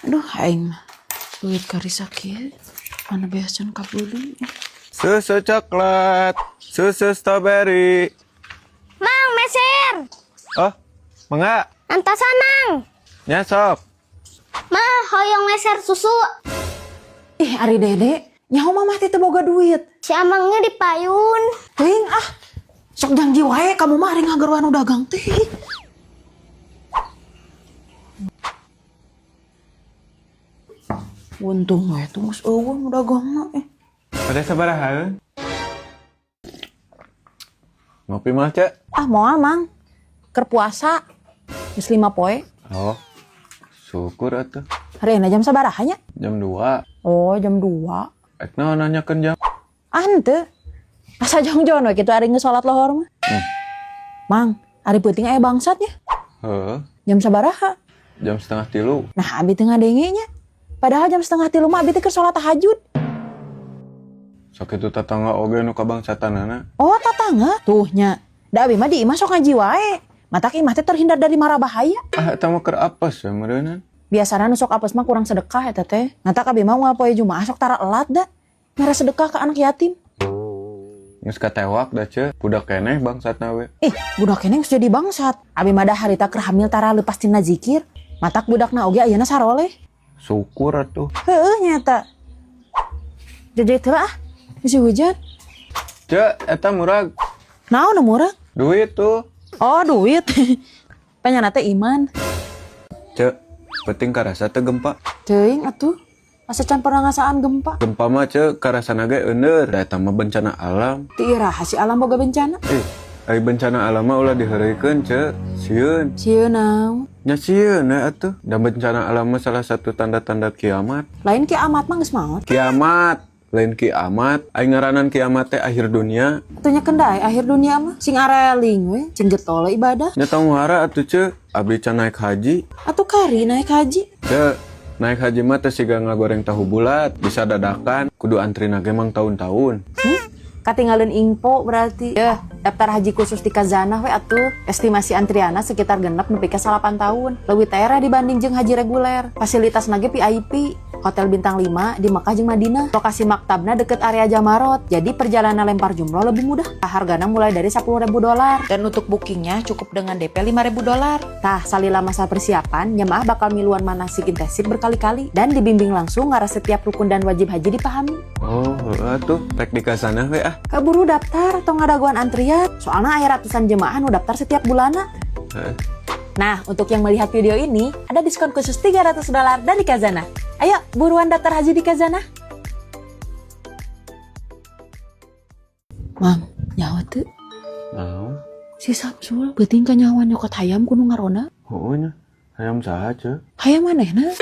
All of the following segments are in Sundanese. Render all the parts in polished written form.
Aduh, aing mah. Duit karisa kieu. Mana beasan kabeuli. Susu coklat, susu strawberry. Mang, meser. Oh, mangga. Antosan, Mang. Nya sok. Mah, hoyong meser susu. Ih, ari Dede, nyaho mamah teh teu boga duit. Si amangnya di payun. Teuing ah. Sok janji wae kamu mah ari ngageroan nu dagang teh. Ih. Untung we tuh geus eueuh nu dagangna eh. Ada sabaraha? Ngopi mah, Cek? Ah, moal, Mang. Keur puasa. Geus 5 poe. Oh, syukur atuh. Hari ini jam sabaraha nya? Jam 2. Oh, jam 2. Ek naon nanyakeun jam? Ah, henteu. Asa jongjon we kitu ari geus salat lohor mah. Mang, ari peuting aya bangsat nya. Heuh, Jam sabaraha? jam 2.30. Nah, abi teu ngadenge nya. Padahal jam 2.30 mah abi teh keur salat tahajud. Sok itu tetangga oge nu kabangsatanana. Oh, tatangga. Tuh nya. Da abi mah di imah sok ngaji wae. Matak imah teh terhindar dari mara bahaya. Ah, eta mah keur apes we meureunnan. Biasana nu sok apes mah kurang sedekah eta teh. Matak abi mah unggal poe Jumaah sok tara elat da. Mere sedekah ke anak yatim. Geus katewak da, Cek. Budak keneh bangsatna we. Ih, budak keneh geus jadi bangsat. Abi mah da harita keur hamil tara leupas tina zikir. Matak budakna oge ayeuna saroleh. Syukur atuh. Heueuh nyata. Jajai heula ah. Bisi hujan. Cek, eta murag. Naon nu murag? Duit tuh. Oh, duit. Panyana teh iman. Cek, penting karasa teu gempa. Teuing atuh. Asa can pernah ngasaan gempa. Gempa mah Cek, karasana ge euneur. Da eta mah bencana alam. Ti iraha si alam boga bencana. Eh, ari bencana alam mah ulah diheureuykeun, Cek. Sieun. Sieun naon? Nya sieun we atuh. Da bencana alam mah salah satu tanda-tanda kiamat. Lain kiamat mah geus maot. Kiamat, lain kiamat. Aing ngaranan kiamat teh akhir dunia. Atuh nya kendai akhir dunia mah sing areling we, cing getol ibadah. Nya tong wara atuh, Cek. Abdi can naik haji. Atuh kari naik haji. Cek, naik haji mah teh siga ngagoreng tahu bulat, bisa dadakan, kudu antrina ge mang tahun-tahun. Katinggalin info berarti. Yeuh, daftar haji khusus di Khazanah we atuh. Estimasi antriana sekitar 6 nepi ka 8 tahun. Leuwih tereh dibanding jeung haji reguler. Fasilitas ge VIP. Hotel bintang 5 di Mekah jeung Madinah. Lokasi maktabna deket area Jamarot. Jadi perjalanan lempar jumroh lebih mudah. Hargana mulai dari 10.000 dolar. Dan untuk bookingnya cukup dengan DP 5.000 dolar. Tah, salila masa persiapan, jamaah bakal miluan manasik intensif berkali-kali dan dibimbing langsung ngarah setiap rukun dan wajib haji dipahami. Oh, heueuh atuh, rek di Khazanah we ah. Keburu daftar atau ngadaguan antrian. Soalnya aya ratusan jemaah nu daftar setiap bulanna. Heeh. Nah, untuk yang melihat video ini, ada diskon khusus 300 dolar dari Khazanah. Ayo, buruan daftar haji di Khazanah. Mang, nyawa tuh. Naon? Si Samsul, peuting kanyahoan nyokot hayam ku nu ngaronda. Heueuh nya. Hayam saha, Cek? Hayam manehna.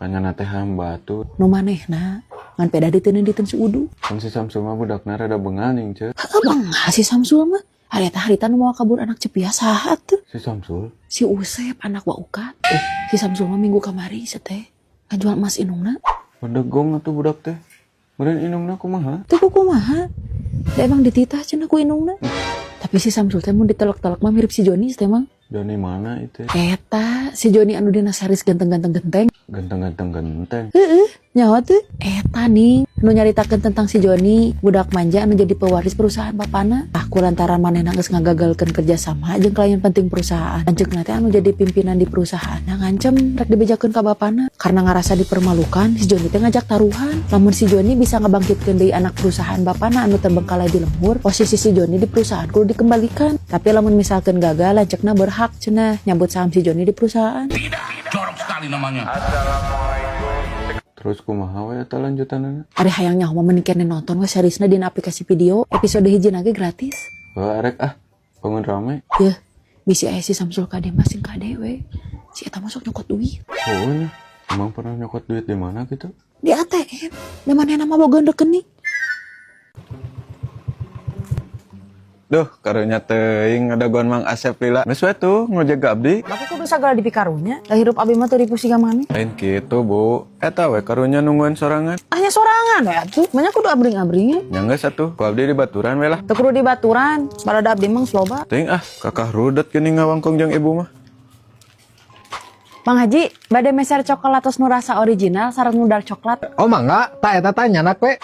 Panyana teh hayam batur. Nu manehna. Ngan peda diteun si Udu. Kan si Samsul mah budakna rada bengal ning, Cek. Heeh, bengal si Samsul mah. Hari eta harita nu mau kabur anak cepia saha tuh? Si Samsul? Si Usep anak Wa Ukat. Si Samsul mah minggu kamari teh ngajual emas indungna. Bedegong atuh budak teh. Meureun indungna kumaha? Teu kumaha? Da emang dititah cenah ku indungna. Tapi si Samsul teh mun ditelek-telek mah mirip si Joni teh, Mang. Joni mana itu? Eta si Joni anu dina series ganteng-ganteng genteng. Ganteng-ganteng genteng. Heeh, nyawa tuh. Eta nih, nu nyaritakeun tentang si Joni, budak manja anu jadi pewaris perusahaan bapana. Aku lantaran manehna geus ngagagalkeun kerjasama jeung klien penting perusahaan. Lanceukna teh anu jadi pimpinan di perusahaan ngancem rek dibejakeun ka bapana. Karena ngarasa dipermalukan, si Joni teh ngajak taruhan. Lamun si Joni bisa ngebangkitkeun deui anak perusahaan bapana anu terbengkalai di lembur, posisi si Joni di perusahaan kudu dikembalikan. Tapi lamun misalkan gagal, lanceukna berhak cenah nyabut saham si Joni di perusahaan. Tidak, jorok sekali namanya. Terus kumaha we eta lanjutanana? Ari hayang nyaho mah mending keneh nonton we seriesna dina aplikasi video, episode hiji ge gratis. Heuh arek ah, bangun rame. Yeuh, bisi aya si Samsul kade masing kade we. Si eta mah sok nyokot duit. Heueuh nya. Emang pernah nyokot duit di mana gitu? Di ATM. Da manehna mah boga rekening. Duh, karunya teuing ngadagoan Mang Asep lila. Geus we tuh ngojek ka abdi. Tapi kudu sagala dipikarunya. Da hirup abi mah teu ripuh siga maneh. Lain kitu, Bu. Eta we karunya nungguan sorangan. Hanya sorangan we atuh. Banyak kudu abring-abringan. Nya geus atuh, ku abdi di baturan we lah. Teu kudu di baturan. Balada abdi mah geus loba. Teuing ah, kakah rudet geuning ngawangkong jeung ibu mah. Mang Haji, bade meser Coklatos nu rasa original sareng nu dark coklat. Oh mangga, tah eta tah nyandak we.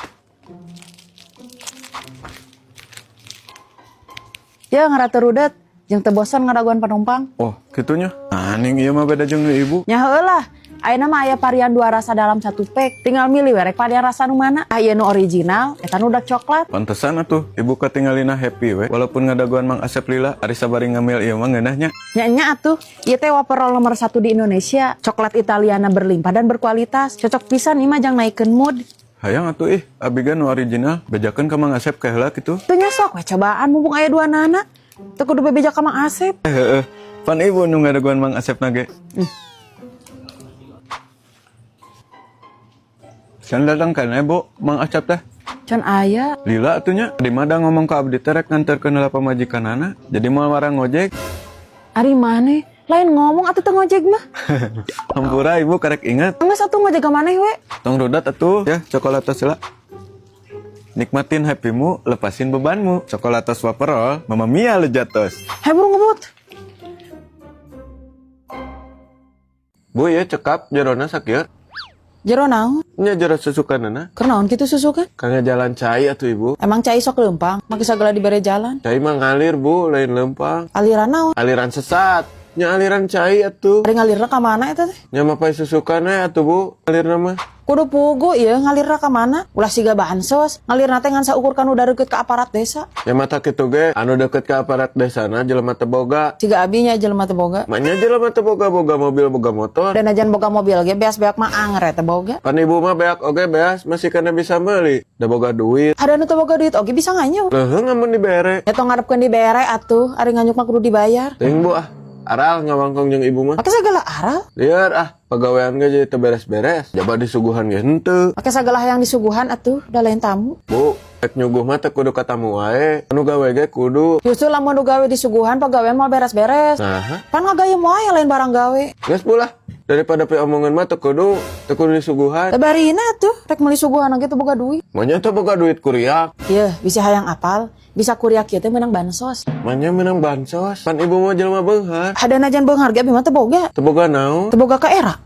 Ya ngarah teu rudet, jeung teu bosan ngadagoan penumpang. Oh, kitunya. Aning ieu mah beda jeung nu ibu. Nya heueuh lah. Ayeuna mah aya varian dua rasa dalam satu pack. Tinggal milih we rek varian rasa nu mana. Aya nu original, eta nu dark coklat. Pantesan atuh ibu katingalina happy we walaupun ngadagoan Mang Asep lila, ari sabari ngamil ieu mah ngeunah nya. Nya nya atuh, ieu teh wafer roll nomor 1 di Indonesia. Coklat Italiana berlimpah dan berkualitas. Cocok pisan ieu mah jang naikeun mood. Hayang atuh ih, abi ge nu original, bejakeun ka Mang Asep kaheula kitu. Teu nya sok we cobaan mumpung aya dua nana. Teu kudu bebeja ka Mang Asep. Heeh. Pan ibu nu ngadagoan Mang Asep nage. Can datang kan Bu, Mang Asep teh. Can aya. Lila atuh nya, di mana ngomong ka abdi teh rek nganterkeun heula pamajikanana, jadi moal warang ngojek. Ari maneh lain ngomong atuh teu ngojek mah. Hampura ibu karek ingat. Geus atuh ngojek ka maneh we. Tong rudat atuh ya, Coklatos lah. Nikmatin happymu, lepasin bebanmu. Coklatos wafer roll, Mama Mia lejatos. Hayu buru ngebut. Bu ya cekap jerona sakieu. Jero naon? Nya jero susukanana. Keur naon kitu susukan? Kanggo jalan cai atuh ibu. Emang cai sok leumpang, make sagala dibere jalan. Cai mah ngalir bu, lain leumpang. Aliran naon? Aliran sesat. Nya aliran cai atuh. Ari ngalirna ka mana eta teh? Nya mapai susukan we atuh bu, alirna mah. Kudu pugu ieu ngalirna ka mana? Ulah siga bansos, ngalirna teh ngan saukur kanu deukeut ka aparat desa. Nya mata kitu ge, anu deket ka aparat desana jelema teu boga. Siga abi nya jelema teu boga. Manya jelema teu boga boga mobil boga motor. Dan ajan boga mobil ge beas-beak mah anger teh boga. Pan ibu mah beak oge beas masih kana bisa meuli. Da boga duit. Ada nu teu boga duit oge bisa nganyuk. Leuheung amun dibere. Ya tong ngarepkeun dibere atuh, ari nganyuk mah kudu dibayar. Teuing bu ah, aral ngawangkong jeung ibu mah. Make sagala aral, Lieur ah, pagawean ge jadi teu beres-beres. Jaba disuguhan ge henteu. make sagala hayang disuguhan atuh, da lain tamu. Bu, rek nyuguh mah teu kudu ka tamu wae. Anu gawe ge kudu. Justru lamun nu gawe disuguhan pagawean moal beres-beres. Nah, Pan ngagayem wae lain barang gawe. geus bu lah. Daripada pe omongan mah teu kudu disuguhan. Teu barina atuh, rek meuli suguhan ge teu boga duit. Manya teu boga duit kuriak. Yeuh, bisa hayang apal, bisa kuriak kieu teh meunang bansos. Manya menang bansos. Pan ibu mah jelema beunghar. Ada najan beunghar ge abi mah teu boga. Teu boga naon? Teu boga ka era.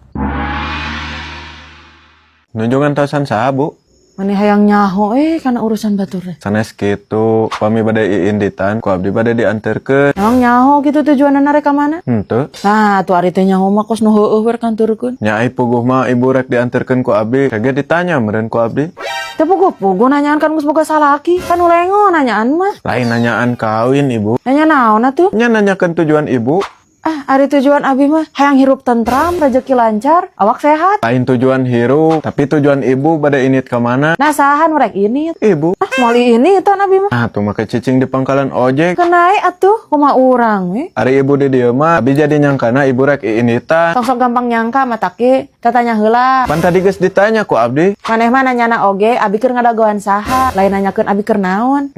Nunjungan tasan saha, Bu? Mani hayang nyaho kana urusan batur teh. Sanes kitu, pami bade iinditan, ku abdi bade dianterkeun. Emang nyaho gitu tujuanna rek ka mana? Henteu. Nah, tuh ari teh nyaho mah kos nu heueuh we kanturkeun. Nya ai puguh mah ibu rek dianterkeun ku abdi. Kage ditanya meureun ku abdi. Teu puguh-puguh nanyaan kan geus boga salaki. Kan nu lengo nanyaan mah. Lain nanyaan kawin ibu. Nanya naon atuh? Nya nanyakeun tujuan ibu. Ah, ari tujuan abi mah hayang hirup tentram, rezeki lancar, awak sehat. Lain tujuan hirup, tapi tujuan ibu bade init ka mana? Nah, saha nu rek ini? Ibu. Ah, moal ini itu abi mah. Ah, tuh make cicing di pangkalan ojek. Kenai atuh kumaha urang we. Ari ibu di dieu mah, abi jadi nyangkana ibu rek iinitan. Tong sok gampang nyangka mah taki, tatanya heula. Pan tadi geus ditanya ku abdi. Maneh mah nanyana oge, abi keur ngadagoan saha, lain nanyakeun abi keur naon.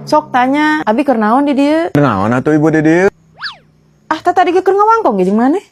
Sok tanya, abi keur naon di dieu? Naon atuh ibu di dieu? Ah, tah tadi ge keur ngawangkong ge jeung maneh.